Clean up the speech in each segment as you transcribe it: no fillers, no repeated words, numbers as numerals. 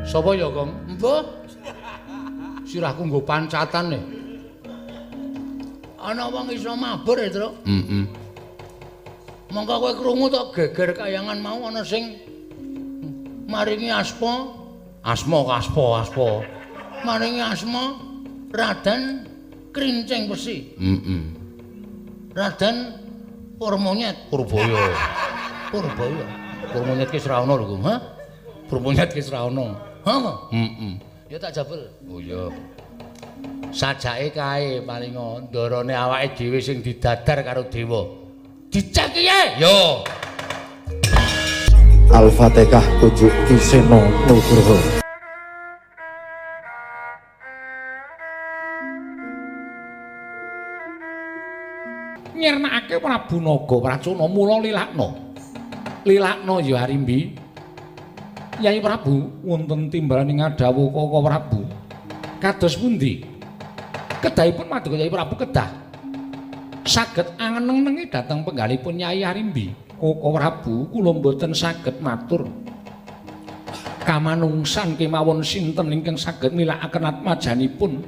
Sapa ya, Kong? Mbah. Sirahku nggo pancatan e. Ana wong iso mabur ya, Truk? Heeh. Mongko kowe krungu to geger kayangan mau ana sing maringi asma, asma aspa aspa. Maringi asma Raden Krincing Besi. Heeh. Raden Purmonyet Purbaya. Purbaya. Purmonyet ki ora ana lho, ha? Purmonyet ki ora ana. Ha? Heeh. Ya tak jabel. Oh iya. Sajake kae palinga ndarane awake dhewe sing didadar karo dewa. Dicek piye? Yo. Al-Fatihah kunjuk Ki Seno Nugroho. Nyirnakake Prabu Naga Pracona mula lilakna. Lilakna ya Arimbi. Yai Prabu wonten timbalane ngadhawuh Kaka Prabu. Kados pundi? Kedahipun maduka Yai Prabu kedah saged angeneng-nengi dhateng penggalipun Yai Arimbi. Kaka Prabu kula mboten saged matur. Kamanungsan kemawon sinten ingkang saged nilakaken atmajanipun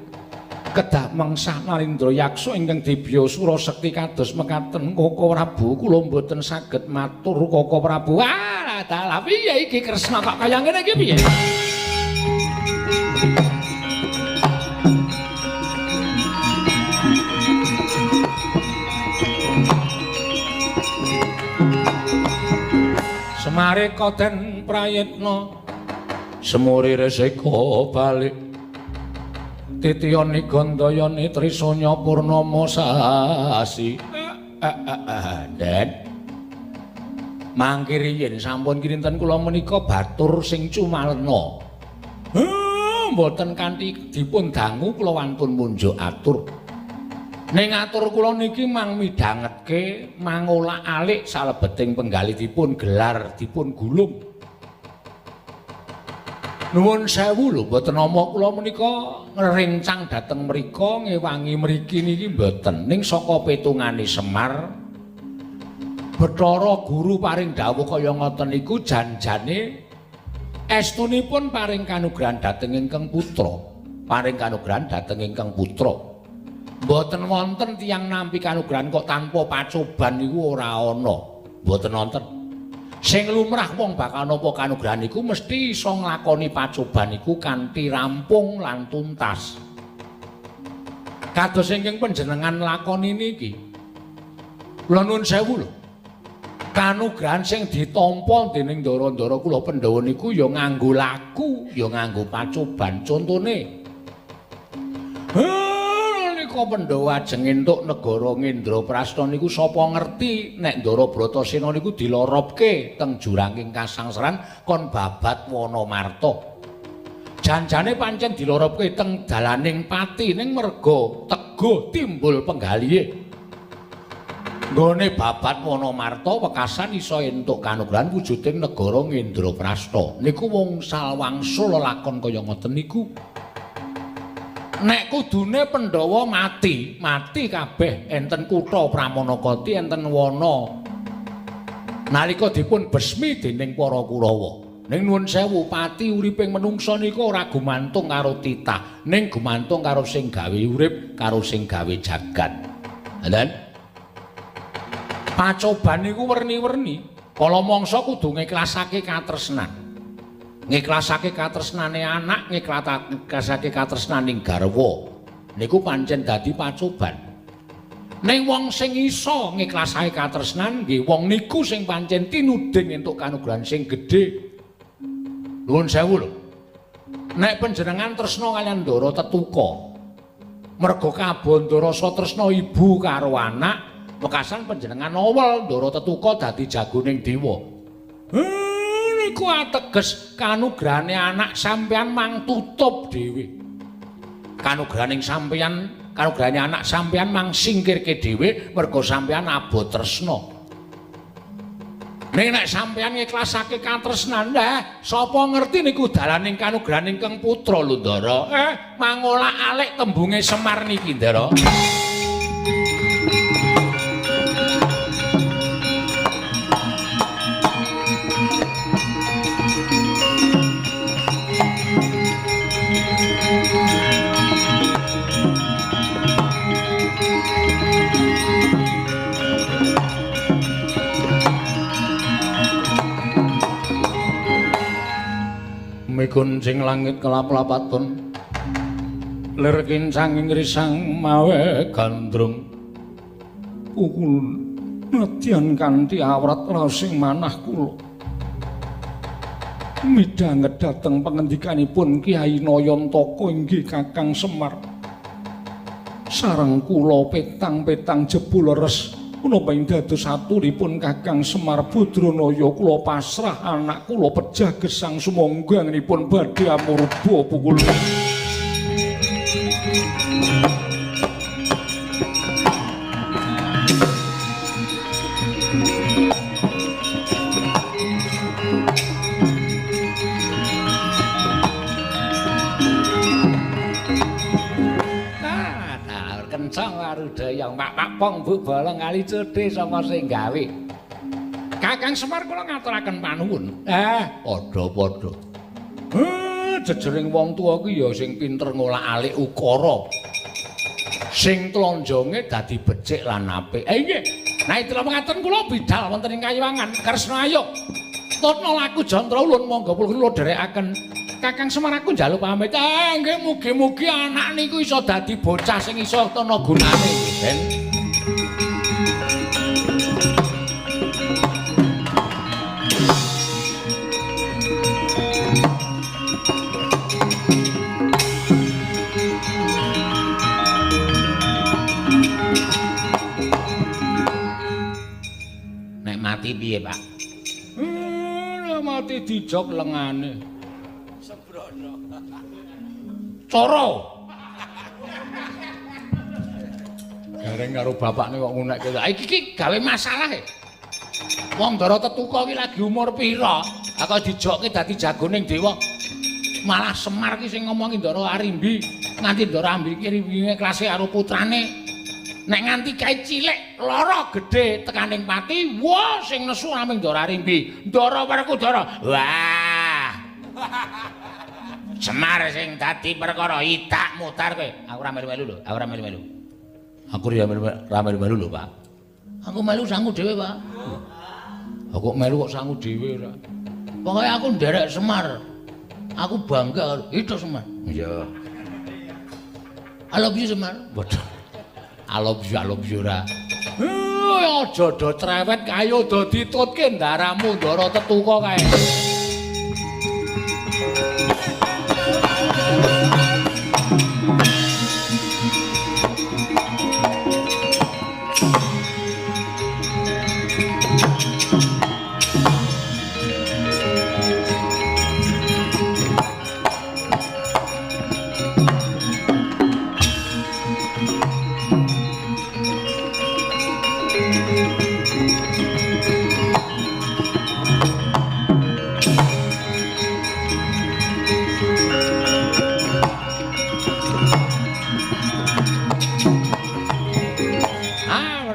kedah mengsah Nalindra Yaksa ingkang dibya sura sekti kados mekaten. Kaka Prabu kula mboten saged matur Kaka Prabu. Ah, dalah piye iki Kresna kok kaya ngene iki piye? Semare koden prayitna semuri resika balik titiyani gandayani trisanya purnama sasi. Den mangke riyin sampun kinten kula menika batur sing cumalna. Mboten kanthi dipun dangu kula wantun munjuk atur. Ning atur kula niki mang midhangetke mangolak-alik salebeting penggalih dipun gelar dipun gulung. Nuwun sewu lho mboten nama kula menika ngrencang dhateng mriko ngewangi mriki niki mboten. Ning saka petungane Semar Bathara Guru paring dawuh kaya ngoten niku janjane estunipun paring kanugrahan dhateng ingkang putra. Paring kanugrahan dhateng ingkang putra. Mboten wonten tiyang nampi kanugrahan kok tanpa pacoban niku ora ana. Mboten wonten. Sing lumrah wong bakal nampa kanugrahan niku mesti iso nglakoni pacoban niku kanthi rampung lan tuntas. Kados ingkang panjenengan lakoni niki. Kula nuwun sewu lho. Kanugrahan sing ditampa dening ndara-ndara kula Pandhawa niku ya nganggo laku, ya nganggo pacoban. Contone nika Pandhawa ajeng entuk negara Ngendraprasta niku sapa ngerti nek Ndara Bratasena niku diloropke teng juranging kasangsaran kon babat Wanamarta. Janjane pancen diloropke teng dalaning pati ning merga teguh timbul penggalihe. Nggone babat Wanamarta wekasan iso entuk kanugrahan wujuding negara Ngendraprasta. Niku wong salwangsul lelakon kaya ngoten niku. Nek kudune Pandhawa mati, mati kabeh enten kutha Pramanakati enten wana. Nalika dipun besmi dening para Kurawa. Ning nuwun sewu pati uriping menungsa niku ora gumantung karo titah, ning gumantung karo sing gawe urip, karo sing gawe jagat. Lha pacoban niku werni-werni. Kala mangsa kudu ngiklasake katresnan. Ngiklasake katresnane anak, ngiklasake katresnaning garwa. Niku pancen dadi pacoban. Ning wong sing iso ngiklasake katresnan nggih wong niku sing pancen tinuding entuk kanugrahan sing gedhe. Nuwun sewu lho. Nek panjenengan tresna kaliyan Ndara Tetuka, merga kabandha rasa tresna ibu karo anak, wekasan panjenengan awel Ndara Tetuka dadi jagoning dewa. Niku ateges kanugrahane anak sampeyan mang tutup dhewe. Kanugrahaning sampeyan, kanugrahane anak sampeyan mang singkirke dhewe merga sampeyan abot tresna. Ning nek sampeyan ngiklasake katresnan, sapa ngerti niku dalaning kanugrahaning Kang Putra lho, Ndara. Mangolak-alik tembunge Semar niki, Ndara. Mikuncing langit kelap-lapatun lir kincang risang mawe gandrung pukul nadyan kanthi awrat raosing manah kula midhanget dhateng pangendikanipun Kyai Nayantaka inggih Kakang Semar sareng kula petang-petang jebul leres punapa ing dados aturipun Kakang Semar Badranaya kula pasrah anak kula pejah gesang sumangga anggenipun badhe amurba pukul. Warudaya Pak Pong Bu Bolong kali cedhe sapa sing gawe. Kakang Semar kula ngaturaken panuwun. Padha-padha. Jejering wong tuwa ki ya sing pinter ngolak-alik ukara. Sing tlonjonge dadi becik lan apik. Nggih. Nah itra mengaten kula bidal wonten ing Kayiwangan Kresna ayo. Tutna laku jantra ulun monggo kula dherekaken. Kakang Semar aku njaluk pamit. Nggih mugi-mugi anak niku iso dadi bocah sing iso ana gunane, Ben. Nek mati piye, Pak? Nek mati dijok lengane. Coro. Gareng karo bapakne kok ngunekke. Iki iki gawe masalah e. Wong Ndara Tetuka iki lagi umur pira? Ha kok dijokke dadi jagoning dewa. Malah Semar ki sing ngomongi Ndara Arimbi, nganti Ndara Arimbi iki wingi klase karo putrane. Nek nganti kae cilik lara gedhe tekaning pati, wah sing nesu namung Ndara Arimbi. Ndara Werkudara. Wah. Semar sing dadi perkara idak mutar kowe. Aku ora melu-melu lho, aku ora melu-melu. Aku ora melu-melu lho, Pak. Aku melu sangu dhewe, Pak. Aku melu kok sangu dhewe ora. Pokoke aku nderek Semar. Aku bangga karo itu Semar. Iya. I love you Semar. Waduh. I love you ora. Aja do cerewet kayo do ditutke ndaramu Ndara Tetuka kae.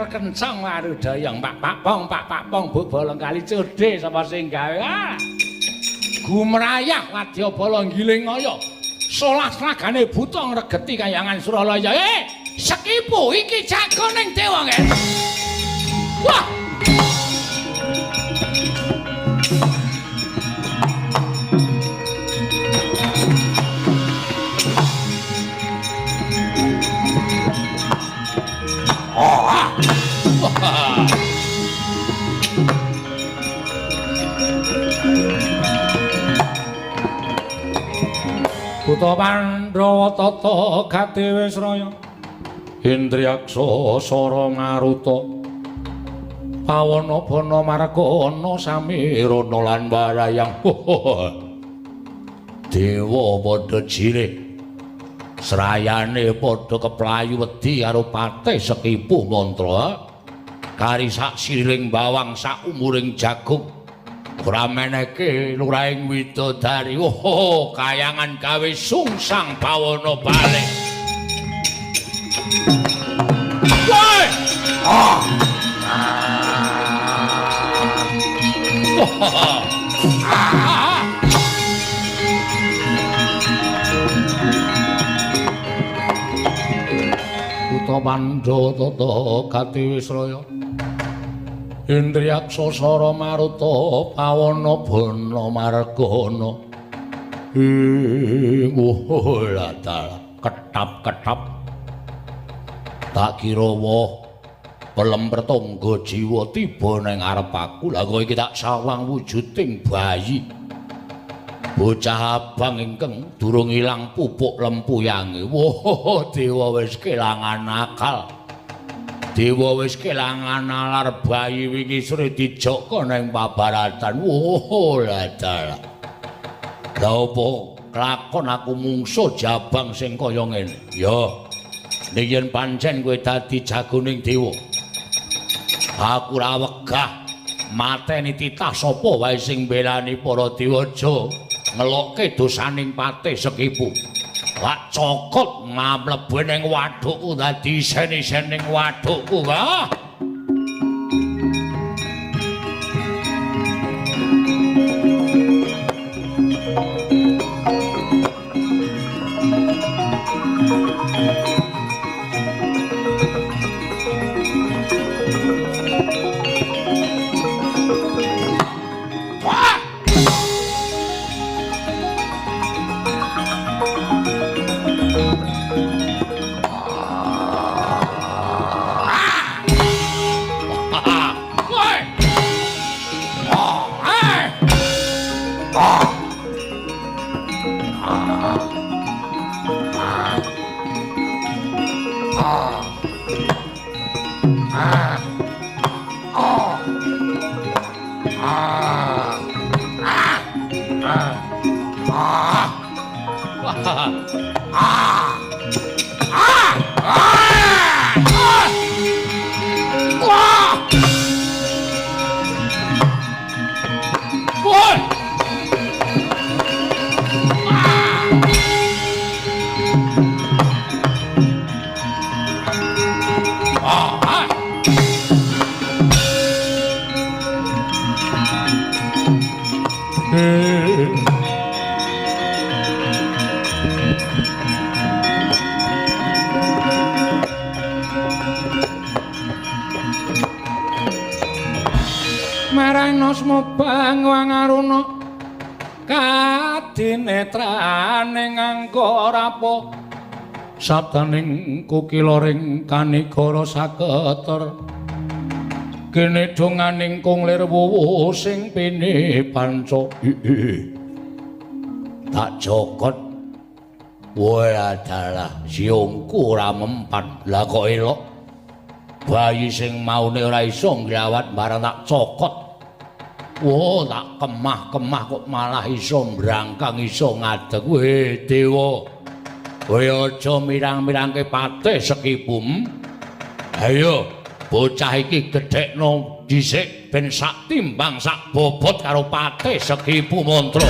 Kencang warudaya Pak Pak Pong Pak Pak Pong Bu Bolong kali cedhe sapa sing gawe. Gumrayah wadyabala nggiling kaya solah slagane buta ngregeti kayangan Suralaya. Sekipu iki jagoning dewa ngen. Wah. Buta Pandhawa tata gati wisraya Indriyaksa sara maruta pawana bana margana samirana lan warayang. Dewa padha jirih srayane padha keplayu wedi karo patih Sekipu mantra kari sak siriling bawang sak umuring jagung ora meneke lurahing widodari. Oh, kayangan gawe sungsang bawana balik. Woi! Ah. Ah. Buta Pandhawa tata gati wisraya Indriyaksa sara maruta pawana bana margana Oh lah ketap-ketap. Tak kira woh pelem pertangga jiwa tiba ning ngarep aku. Lah kok iki tak sawang wujuding bayi. Bocah abang ingkang durung ilang pupuk lempuyange. Wah, dewa wis kelangan akal. Dewa wis kelangan nalar, bayi wingi sore dijoko ning pabaratan. Wah, lah dalah. Lah apa kelakon aku mungsuh jabang sing kaya ngene? Ya, nek yen pancen kowe dadi jagoning dewa, aku ora wegah mateni titah sapa wae sing mbelani para dewa aja ngelokke dosaning patih Sekipu. Lak cokot mlebu ning wadukku dadi isen-isen ning wadukku. Wah. Sabdaning kukiloring kanigara saketer kene donganing kung lir wuwu sing pini panca. Tak jokot. Wadalah siungku ora mempan. Lah kok elok bayi sing maune ora iso nglawat barang tak cokot. Wah, tak kemah-kemah kok malah iso mbrangkang iso ngadeg. Weh dewa, kowe aja mirang-mirangke patih Sekipu. Ayo, bocah iki gedhekno dhisik ben sak timbang sak bobot karo patih Sekipu Mantra.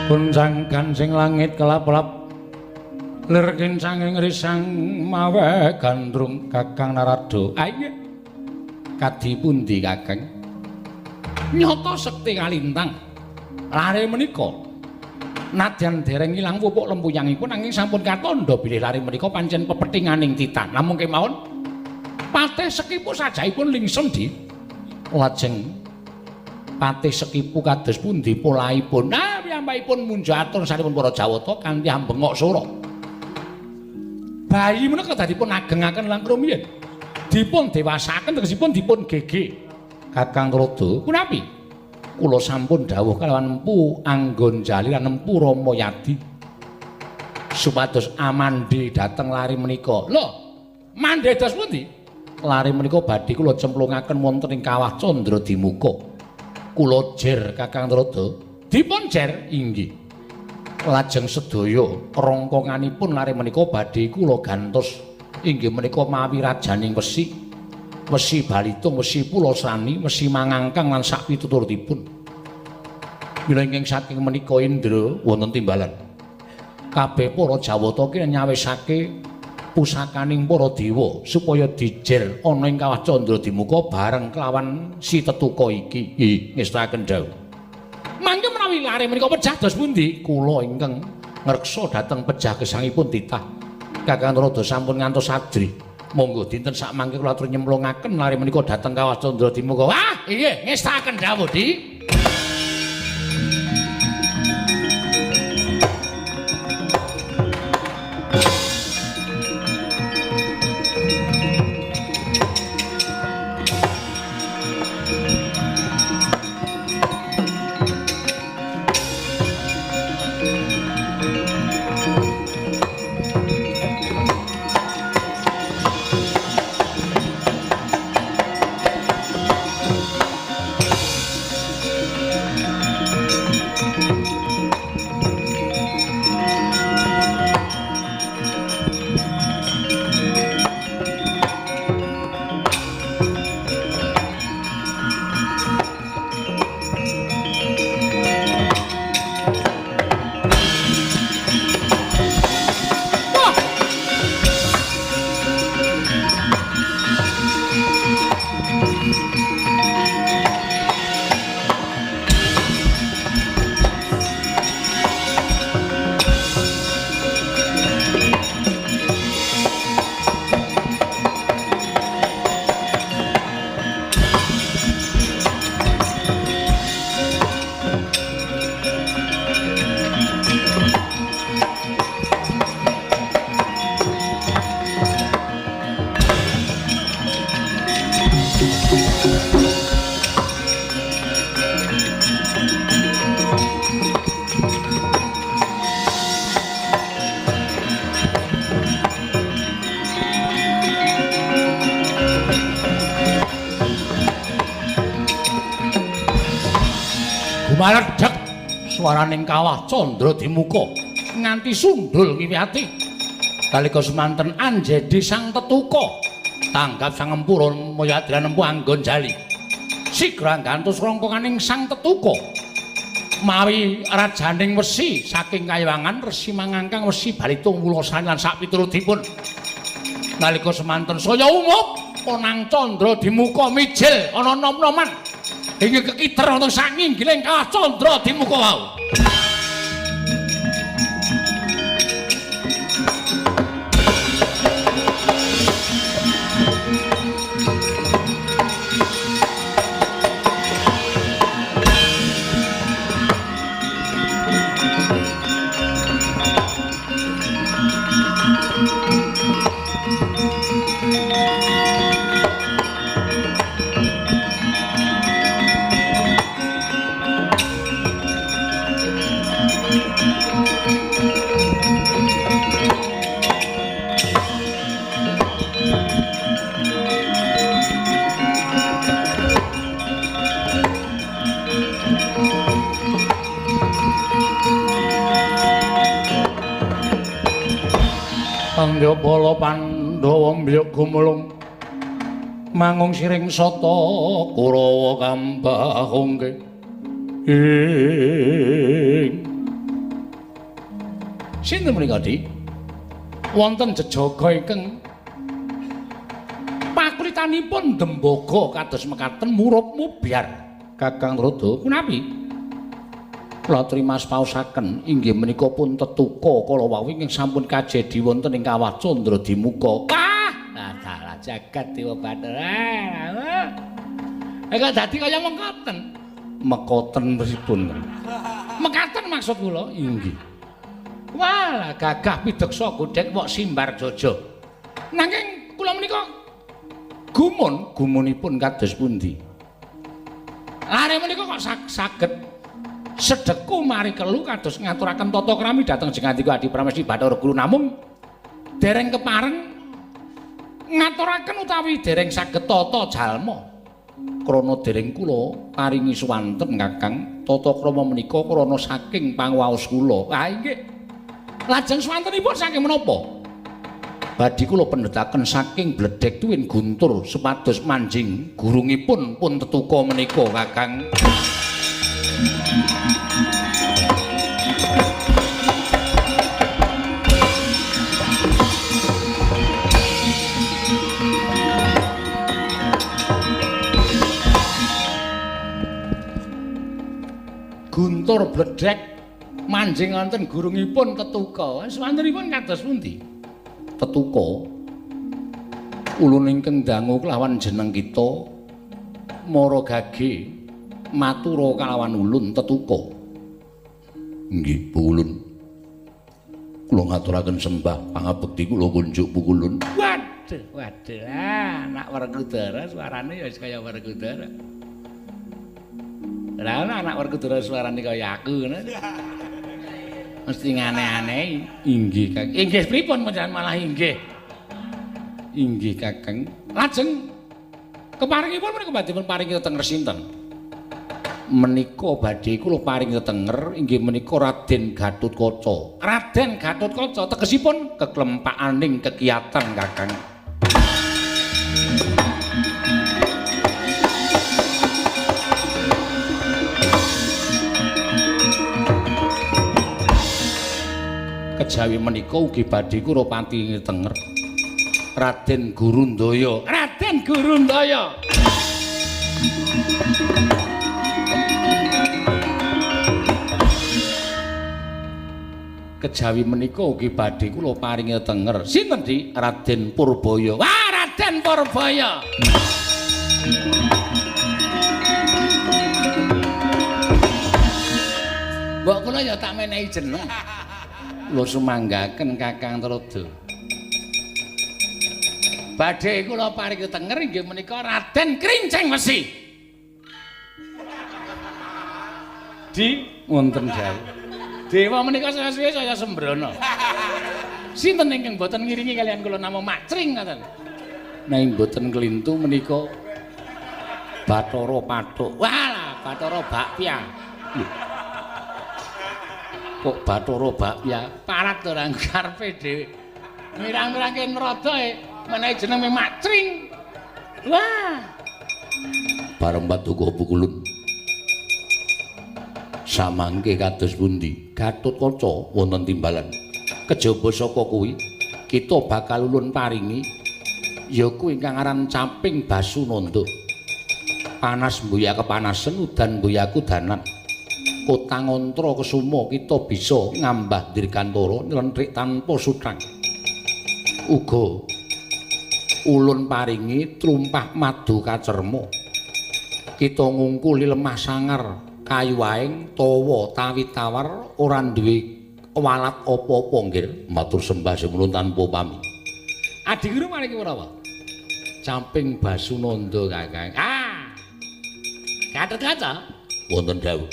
Kuncang kancing langit kelap-kelap lir kincanging risang mawe gandrung. Kakang Narada, ayo kadi pundi Kakang? Nyata sekti kalintang lare menika nadyan dereng ilang pupuk lempuyangipun nanging sampun katandha bilih lare menika pancen pepethinganing titan. Namung kemawon patih Sekipu sajaipun lingsem di lajeng patih Sekipu kados pundi polahipun? Nah, piyambakipun munja atur sanipun para Jawata kanthi ambengok sora. Bayi menika dadipun agengaken langkung rumiyin. Dipun dewasaken tegesipun dipun gege. Kakang Rada, punapi? Kula sampun dawuh kalawan Empu Anggonjali lan Empu Ramayadi supados amandhi dhateng lari menika. Lho, mandhe dos pundi? Lari menika badhe kula cemplungaken wonten ing Kawah Candradimuka. Kula jer Kakang Rada. Dipun jer inggih. Lajeng sedaya rongkonganipun lare menika badhe kula gantos inggih menika mawi rajaning wesi, wesi balitung, wesi pulasani, wesi mangangkang lan sak pituturutipun. Mila ingkang saking menika Indra wonten timbalan. Kabeh para Jawata ki nyawisake pusakaning para dewa supaya dijer ana ing Kawah Candradimuka bareng kelawan si tetuka iki. Nggih, ngestakaken dawuh. Mangke menawi lare menika pejah dos pundi? Kula ingkang ngreksa dhateng pejah gesangipun titah. Kakang Rada sampun ngantos adri. Monggo dinten sak mangke kula atur nyemplungaken lare menika dhateng Kawah Candradimuka. Wah, inggih, ngestakaken dawuh, Di. Gumaledhek swaraning Kawah Candradimuka nganti sundul ngiwati. Kalika semanten anjedi sang tetuka tanggap sang Empu Ramayadi lan Empu Anggonjali. Sigra gantos rongkonganing sang tetuka mawi rajaning wesi saking kayiwangan Resi Mangangkang wesi balitung wulasani lan sak piturutipun. Nalika semanten saya umup ponang Candradimuka mijil ana nom-noman inggih kekiter wonten sak nginggiling Kawah Candradimuka wau. Pandya Pandhawa mbyuk gumulung mangung siring sata Kurawa kambahungke ing sinten menika Dik? Wonten jejaga ingkang pakulitanipun dembaga kados mekaten murup mubyar. Kakang Rada punapi? Kula trimas paosaken inggih menika pun tetuka kala wau ingkang sampun kajedi wonten ing Kawah Candradimuka. Wah, dalah jagat Dewa Bathara. Kok dadi kaya mengkoten. Mekoten pripun? Mekaten maksud kula inggih. Wah, gagah pideksa godhek wok simbar jaja. Nanging kula menika Gumun, gumunipun kados pundi? Lare menika kok saged sedeku mari kelu kados ngaturaken tata krami dhateng Jengandika Adi Pramesti Bathara Guru namung dereng kepareng ngaturaken utawi dereng saged tata jalma. Krana dereng kula paringi swanten Kakang, tata krama menika krana saking panguwaos kula. Ah inggih. Lajeng swantenipun saking menapa? Badhe kula pendhetaken saking bledhek tuwin guntur supados manjing gurungipun pun tetuka menika Kakang. Guntur bledhek manjing wonten gurungipun tetuka. Swantenipun kados pundi? Tetuka ulun ingkang dangu kelawan jeneng kita mara gage matura kalawan ulun tetuka. Nggih, Bu Ulun. Kula ngaturaken sembah pangabekti kula kunjuk Bu Ulun. Waduh, waduh, anak Werkudara suarane ya wis kaya Werkudara. Lah anak Werkudara suarane kaya aku ngono. Mesti ngane-aneh. Inggih Kakang. Inggih pripun panjenengan malah inggih. Inggih Kakang. Lajeng keparingipun menika badhe pun paringi tetenger sinten? Menika badhe kula paringi tetenger inggih menika Raden Gatotkaca. Raden Gatotkaca tegesipun keklempakaning kekiyatan Kakang. Kejawi menika ugi badhe kula paringi tetenger Raden Gurundaya. Raden Gurundaya. Kejawi menika ugi badhe kula paringi tetenger sinten Dik? Raden Purbaya. Wah, Raden Purbaya. Mbok kula ya tak menehi jeneng. Kula sumanggaken Kakang Trada. Badhe kula paringi tetenger inggih menika Raden Krincing Wesi. Di wonten dawuh. Dewa menika saya saya sembrono. Sinten ingkang boten ngiringi kalian kula namung macring ngoten. Nek boten klintu menika Bathara Pathuk. Walah, Bathara Bakpia. Kok Bathara Bakpia? Parat ora karepe dhewe. Mirang-mirangke nrada e menehi jeneng macring. Wah. Bareng paduka Pukulun. Samangke kados pundi Gatotkaca wonten timbalan. Kejaba saka kuwi kita bakal ulun paringi ya kuwi ingkang aran Caping Basunanda. Panas mbuya kepanasen, udan mbuya kudanan. Kota Ngontra Kesuma kita bisa ngambah dirgantara nylentrik tanpa sutrang. Uga ulun paringi trumpah madu kacerma. Kita ngungkuli lemah sangar kayu aeng tawa tawi tawar ora duwe walat apa-apa nggih. Matur sembah semono tanpa pami. Adi guru mariki menapa? Caping Basunanda Kakang. Ah. Gatotkaca wonten dawuh.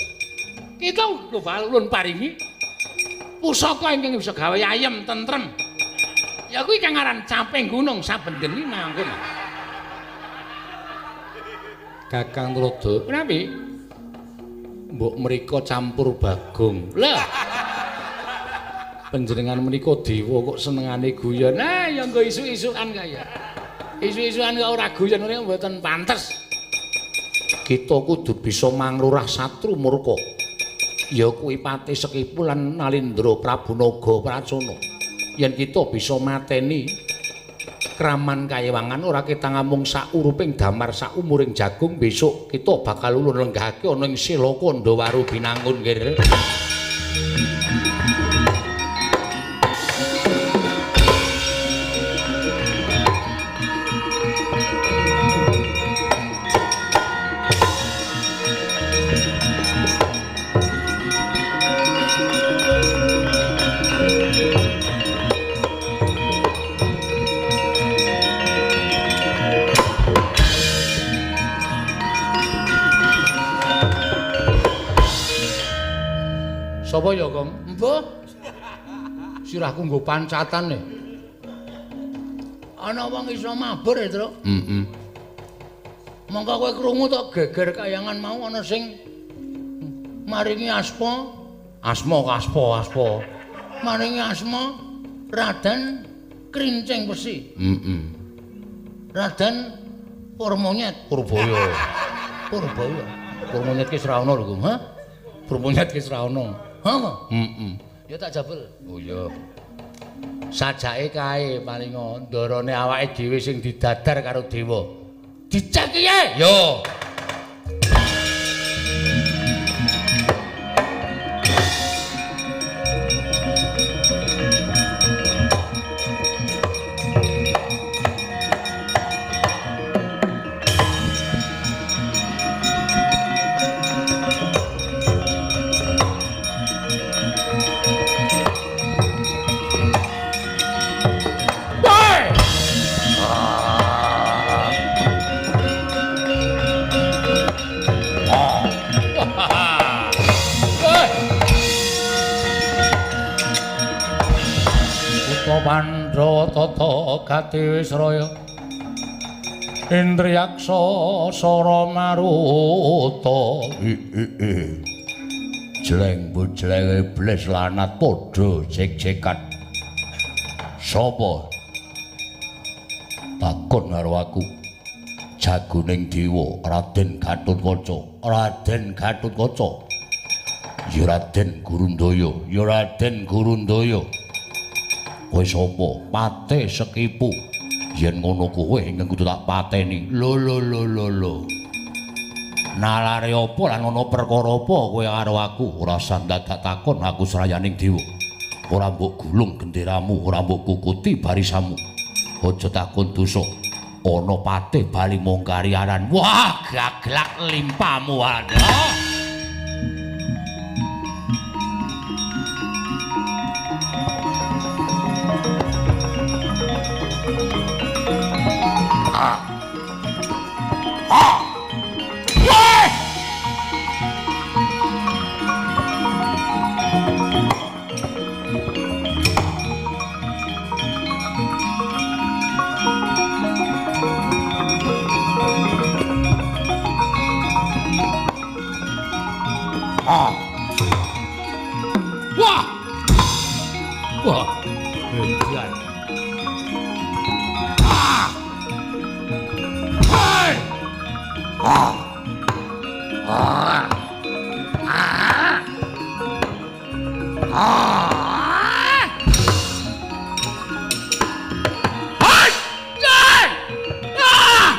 Kita ulun paringi pusaka ingkang bisa gawe ayem tentrem. Ya kuwi kang aran Caping Gunung saben geni mangkon. Kakang Trada, menawi mbok mriko campur bagong. Lah. Panjenengan menika dewa kok senengane guyon. Nah, ya nggo isuk-isukan kaya. Isuk-isukan kok ora guyon ngene mboten pantes. Kita kudu bisa mangrurah satru murka. Ya kuwi Patih Sekipu lan Nalindra Prabu Naga Pracona. Yen kita bisa mateni kraman kayewangan ora kita ngamung sauruping damar saumuring jagung besok kita bakal ulun lenggahake ana ing Silaka Ndawaru Binangun nggih. Sapa ya, Kong? Mbah. Sirahku nggo pancatan e. Ana wong iso mabur ya, Truk? Heeh. Mongko kowe krungu to geger kayangan mau ana sing maringi asma, asma kaspa aspa. Maringi asma Raden Krincing Wesi. Heeh. Raden Purmonyet Purbaya. Purbaya. Purmonyet ki ora ana lho, Kong. Ha? Purmonyet ki ora ana. Ha apa? Heeh. Ya tak jabel. Oh iya. Sajake kae palinga ndarane awake dhewe sing didadar karo dewa. Dicek piye? Yo. Pandhawa tata gati wisraya Indriyaksa sara maruta. Jleng bujleng iblis lanat padha jek-jekan. Sapa? Takon karo aku. Jagoning dewa Raden Gatotkaca. Raden Gatotkaca. Ya Raden Gurundaya, ya Raden Gurundaya. Kowe sapa? Pate Sekipu. Yen ngono kowe ingkang kudu tak pateni. Lho lho lho lho lho. Nalare apa lan ana perkara apa kowe karo aku? Ora usah dadak takon aku srayaning dewa. Ora mbok gulung genderamu, ora mbok kukuti barisamu. Aja takon dosa. Ana pate bali mongkari aran. Wah, gaglak limpamu ana. Wah! Wah! Edan. Ah! Hai! Ah! Ah! Ah! Ah! Hai! Ah!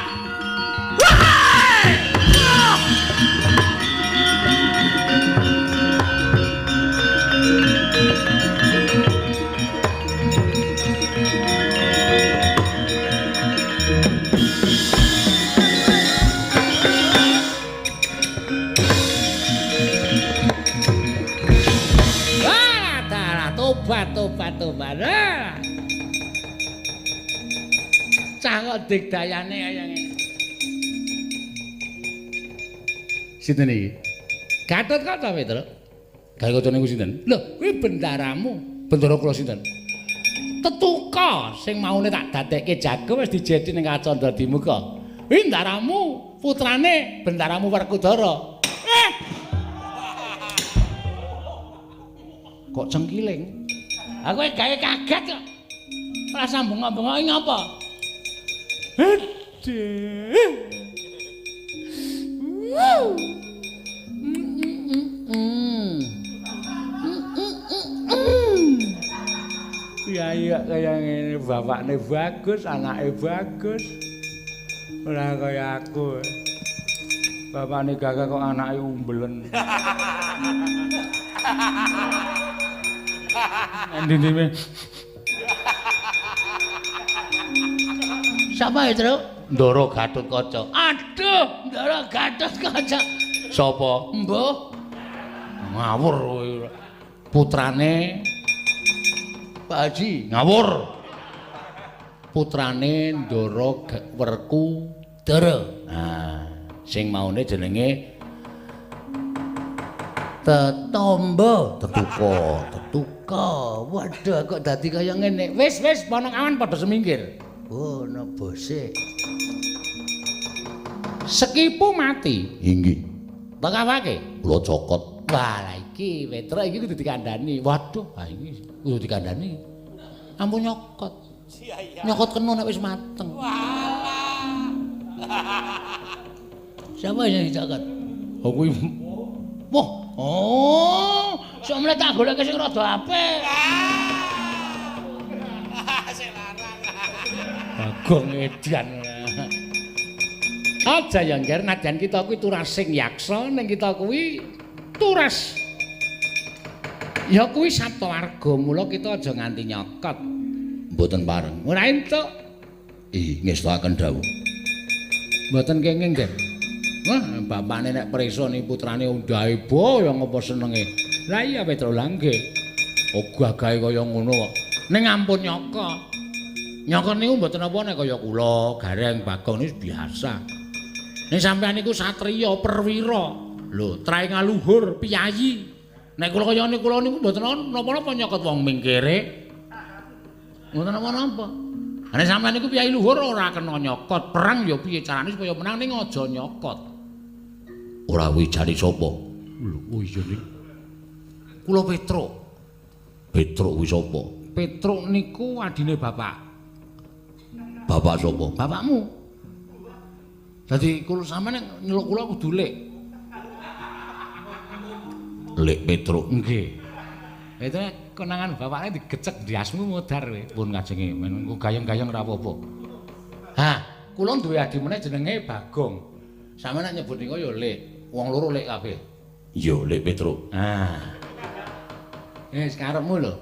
Hai! Ah! Tobat tobat. Cah kok digdayane kaya ngene. Sinten iki? Gatotkaca Petro. Gatotkaca niku sinten? Lho, kuwi bendaramu. Bendara kula sinten? Tetuka sing maune tak dadekke jago wis dijedi ning Kacandra Dimuka. Kuwi bendaramu, putrane bendaramu Werkudara. Kok cengkiling? Aku gawe kaget kok. Ora sambung-bengok iki ngapa? Aduh. Ya iya kaya ngene, bapakne bagus, anake bagus. Ora kaya aku. Bapakne gagah kok anake umbelen. Endi-ndime. Sapa ya, Truk? Ndara Gatotkaca. Aduh, Ndara Gatotkaca. Sapa? Mbah. Ngawur kowe. Putrane Pak Haji, ngawur. Putrane Ndara Werkudara. Nah, sing maune jenenge Tetombo, tetuka, tetuka. Waduh kok dadi kaya ngene. Wis wis ponokawan padha semingkir. Oh, ana bose. Sekipu mati. Inggih. Tekawake. Kula cokot. Wah, lah iki Petruk iki kudu dikandhani. Waduh, ha iki kudu dikandhani. Ampun nyokot. Nyokot kena nek wis mateng. Walah. Siapa yang dicokot? Oh kuwi. Wah, oh, sok mleh tak goleke sing rada apik. Sing larang. Bagong edan. Aja ya ngger nadyan kita kuwi turasing yaksa ning kita kuwi turas. Ya kuwi saptawarga mula kita aja nganti nyokot. Mboten pareng. Ora entuk. Ih, ngestokaken dawuh. Mboten kenging, Ger. Wah, bapakne nek prisa ni putrane undahe bo ya ngapa senenge. Lah iya Petro langge. Oh gagahe kaya ngono kok. Ning ampun nyokot. Nyokot niku mboten apa nek kaya kula, Gareng, Bagong niku biasa. Ning sampeyan niku satriya perwira. Lho, trae ngaluhur piyayi. Nek kula kaya niku kula niku mboten napa-napa nyokot wong mingkire. Mboten napa-napa. Nek sampeyan niku piyayi luhur ora kena nyokot. Perang ya piye carane supaya menang ning aja nyokot. Ora wijane sapa? Lho, oh iya ning. Kula Petruk. Petruk kuwi sapa? Petruk niku adine bapak. Bapak sapa? Bapakmu. Dadi kula sampeyan nek nyeluk kula kudu Lek. Lek Petruk. Nggih. Itu konangan bapakne digecek ndiasmu modar kowe. Pun kajenge men gayeng-gayeng ora apa-apa. Ha, kula duwe adi meneh jenenge Bagong. Sampeyan nek nyebut niku ya Lek. Wong loro Lek kabeh. Iya, Lek Petruk. Ah. Wis karepmu lho.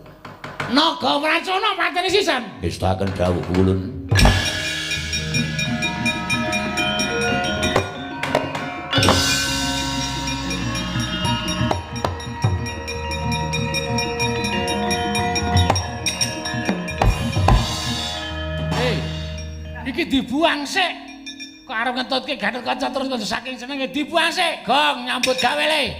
Naga Wracana pateni sisan. Ngestaken dawuh ulun. Hei, iki dibuang sik. Kok arep ngentutke Gatotkaca terus kok saking senenge dibuang sik. Gong nyambut gawe le.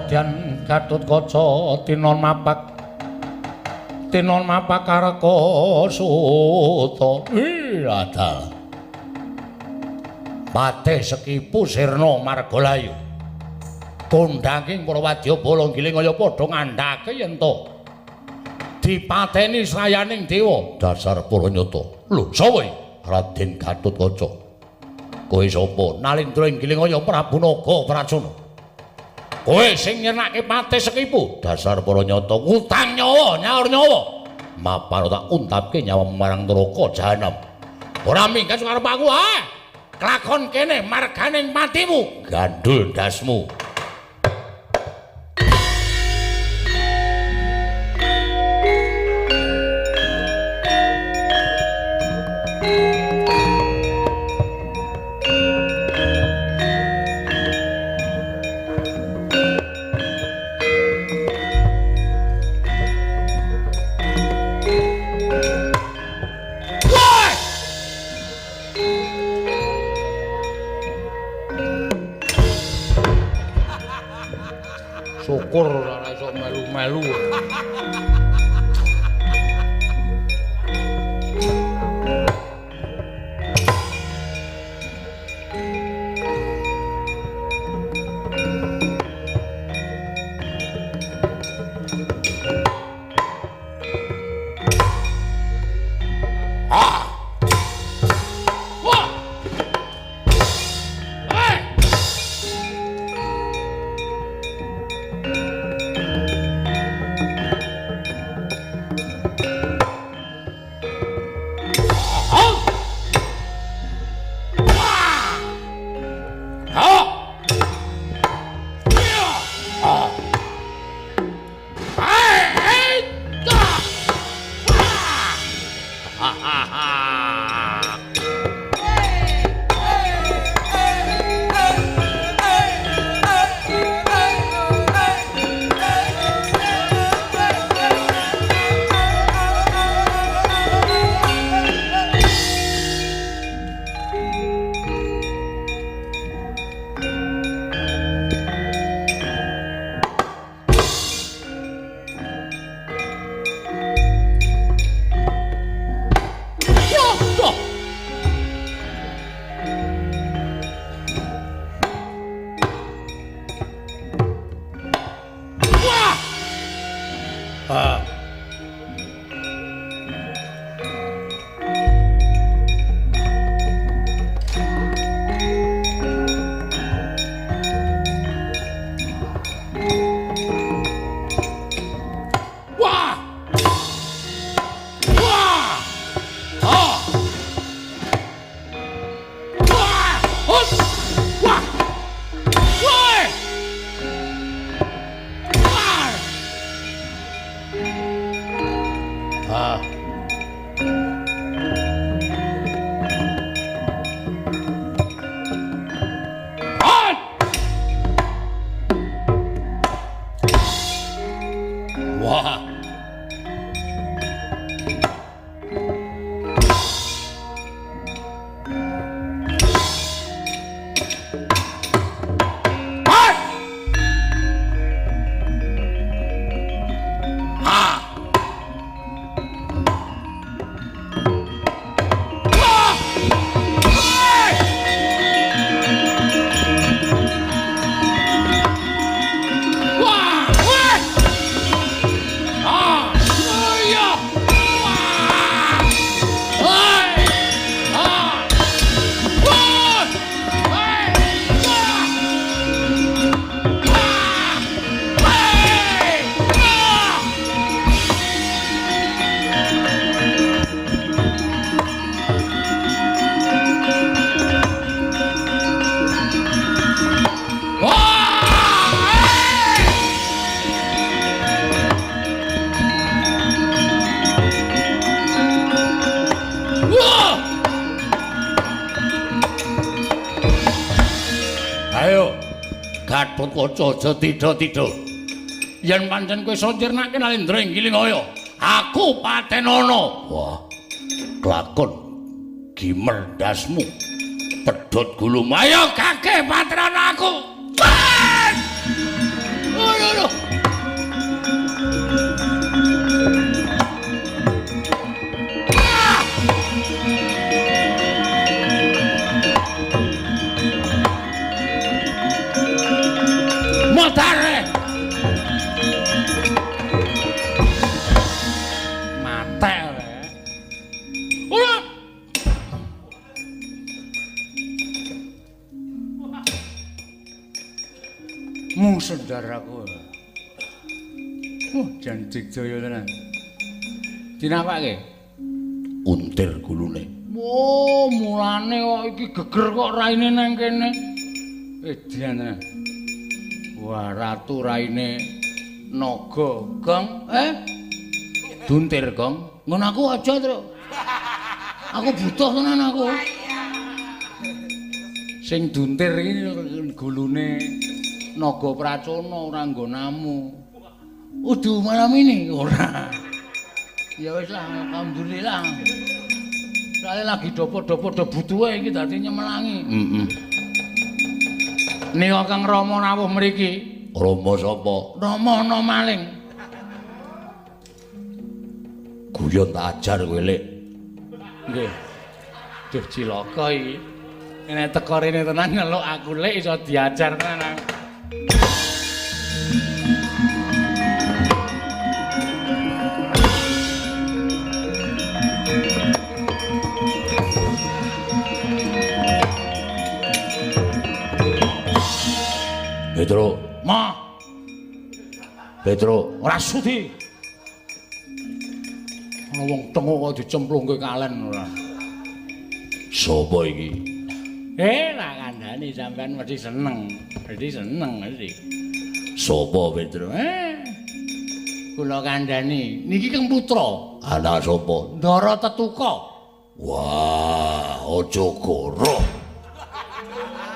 Dyan Gatotkaca tinon mapak kareka suta. Adal Patih Sekipu sirna margalayu. Kondanging para wadyabala giling kaya padha ngandhake yen to dipateni sayaning dewa. Dasar para nyata. Lho, sapa iki? Raden Gatotkaca. Kowe sapa? Nalindra ing giling kaya Prabu Naga Pracana. Kowe sing nyernake Patih Sekipu. Dasar para nyata utang nyawa, nyaur nyawa. Mapan tak untapke nyawa marang neraka jahanam. Ora minggat karep aku ae. Klakon kene marganing patimu. Gandul ndasmu. Syukur ora iso melu-melu. Hai! Ha! Wah! Hei! Wah! Wah! Ah! Iya! Wah! Hei! Ah! Wah! Hei! Wah! Wah! Hei! Ah! Wah! Hei! Wah! Ayo, Gathotkaca aja tidha-tidha. Yen pancen kowe iso njirnake Nalendra ing Gilingaya, aku patenono. Wah, kelakon gimer ndasmu. Pedhot gulumu. Ayo kakek patenono aku. Aduh, aduh. Modare. Mate rek. Ora. Mung sendaraku. Jan digdaya tenan. Dinapake? Untir gulune. Oh, mulane kok iki geger kok raine nang kene. Edian tenan. Wah, ratu raine naga, Gong. Duntir, Gong. Ngono aku aja, Truk. Aku butuh tenan aku. Sing duntir iki gulune naga Pracona ora nggonamu. Udu malam ini ora. Ya wis lah, alhamdulillah. Soale lagi do butuhe iki dadi nyemelangi. Heeh. Nika Kang Rama rawuh mriki. Rama sapa? Rama ana maling. Guyon tak ajar kowe, Lek. Nggih. Duh cilaka iki. Nek teko rene tenan nyeluk aku Lek iso diajar tenan. Petro, Ma, Petro, ora sudi. Ana wong tengok kok dicemplungke kalen ora. Sapa iki? Lah kandhane sampean mesti seneng. Mesti seneng mesti. Sapa Petro? Kula kandhani, niki Kang Putra, Anak sapa? Ndara Tetuka. Wah, aja goro.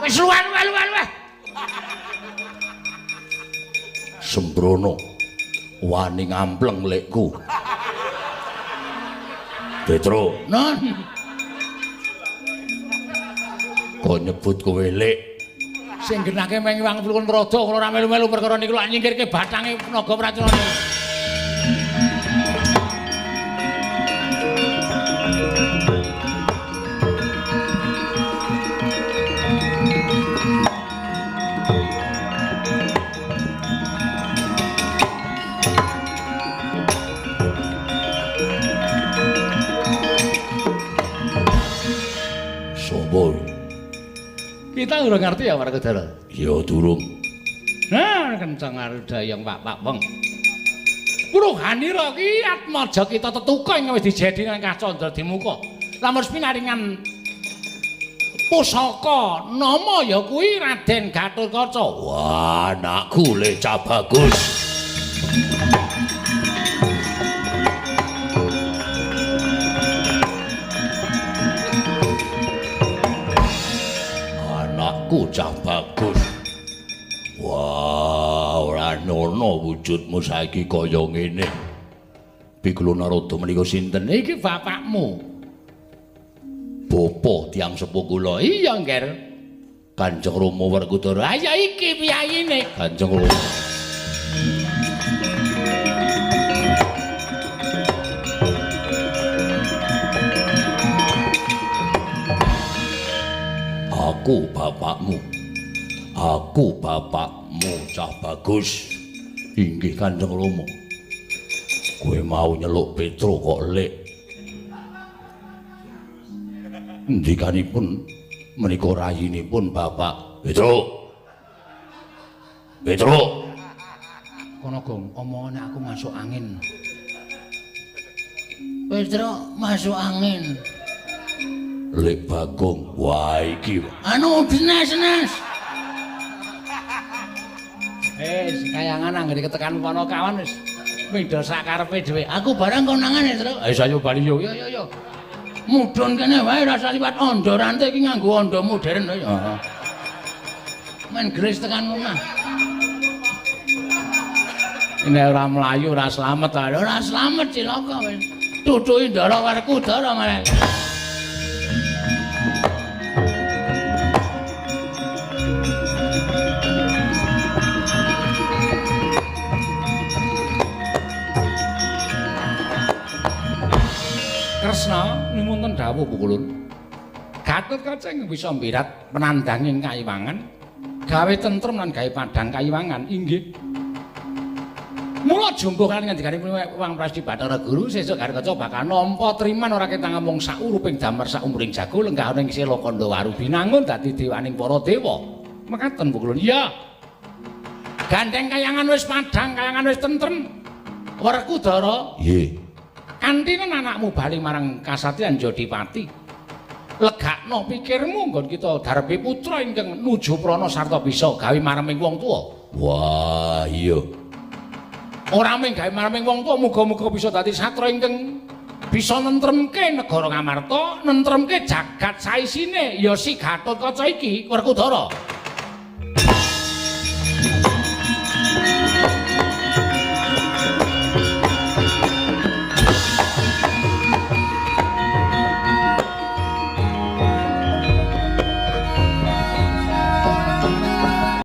Wis luweh luweh luweh luweh. Sembrono. Wani ngampleng lekku. Petro, Non. Kok nyebut kowe lek? Sing genake meng iwang plukun rada kula ora melu-melu perkara niku lak nyingkirke bathange naga Pracona. Sapa? Kita urung ngerti ya Werkudara. Ya durung. Nah, kenceng arudayang Pak Wong. Purhanira ki atmaja kita tetuka ing wis dijedi nang Kacandra Dimuka. Lamun pinaringan pusaka nama ya kuwi Raden Gatotkaca. Wah, anakku le cah bagus. Anakku cah bagus. Wah, ora nono wujudmu saiki kaya ngene. Biklu Narada menika sinten? Iki bapakmu. Bapa tiyang sepuh kula. Iya, Ngger. Kanjeng Rama Werkudara. Ah ya iki piyayine. Kanjeng Rama. Aku bapakmu. Aku bapakmu cah bagus. Inggih Kanjeng Rama. Kowe mau nyeluk Petro kok lek. Ngendikanipun menika rayinipun Bapak Petro. Petro. Kono Gong, omongane aku masuk angin. Petro masuk angin. Lek Bagong, wah iki. Anu benes-benes. Kayangan anggere ketekan Panakawan wis mindha sakarepe dhewe. Aku barang konangan ya, Tru. Ayo ayo bali yo. Yo yo yo. Mudhun kene wae rasa liwat ondo rantai iki nganggo ondo modern ya. Heeh. Men gres tekan omah. Nek ora mlayu ora slamet, ora slamet cilaka wis. Tutuki Ndara Werkudara malah. Kresna nyuwun dawuh Pukulun. Gatotkaca ing bisa mbirat penandanging kayiwangan, gawe tentrem lan gawe padhang kayiwangan inggih. Mula jumbuh kan ngendikanipun Wang Prasti Bathara Guru sesuk Gatotkaca bakal nampa triman ora ketang mung sauruping damar saumuring jago lenggah ana ing Sela Kandha Binangun dadi dewaning para dewa. Mekaten Pukulun. Iya. Gandeng kayangan wis padhang, kayangan wis tentrem. Werkudara. Nggih. Kanthinen anakmu bali marang kasatriyan Jodipati. Legakno pikirmu nggon kita darbi putra ingkang nuju prana sarta bisa gawe mareming wong tuwa. Wah, iya. Ora mung gawe mareming wong tuwa, muga-muga bisa dadi satra ingkang bisa nentremke negara Ngamarta, nentremke jagat saisine ya si Gatotkaca iki, Werkudara.